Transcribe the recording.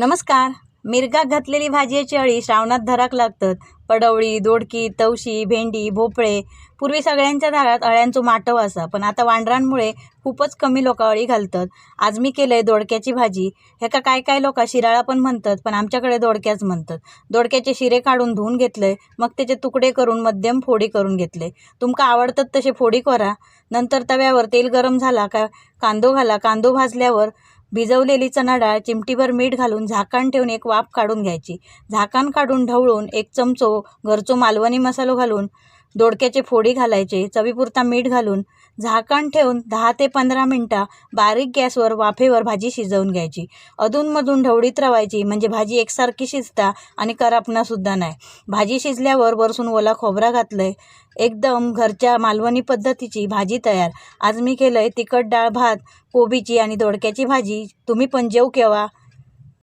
नमस्कार. मिरगाक घातलेली भाजयेची अळी श्रावणात धराक लागतत. पडवळी, दोडकी, तवशी, भेंडी, भोपळे. पूर्वी सगळ्यांच्या दारात अळ्यांचो माटव असा, पण आता वांडरांमुळे खूपच कमी लोक अळी घालतत. आज मी केलंय दोडक्याची भाजी. हेका काय काय लोक शिराळा पण म्हणतात, पण आमच्याकडे दोडक्याच म्हणतात. दोडक्याचे शिरे काढून धुवून घेतले, मग त्याचे तुकडे करून मध्यम फोडी करून घेतले. तुमका आवडतात तसे फोडी करा. नंतर तव्यावर तेल गरम झाला का कांदो घाला. कांदो भाजल्यावर भिजवलेली चणा डाळ चिमटीभर मीठ घालून झाकण ठेवून एक वाफ काढून घ्यायची. झाकण काढून ढवळून एक चमचो घरचो मालवणी मसालो घालून दोडक्याचे फोडी घालायचे. चवीपुरता मीठ घालून झाकण ठेवून 10 ते 15 मिनटां बारीक गॅसवर वाफेवर भाजी शिजवून घ्यायची. अधूनमधून ढवळीत राहायची, म्हणजे भाजी एकसारखी शिजता आणि करपणार सुद्धा नाही. भाजी शिजल्यावर वरसून ओला खोबरा घातलंय. एकदम घरच्या मालवणी पद्धतीची भाजी तयार. आज मी केलंय तिखट डाळ भात, कोबीची आणि दोडक्याची भाजी. तुम्ही पण जेव केव्हा.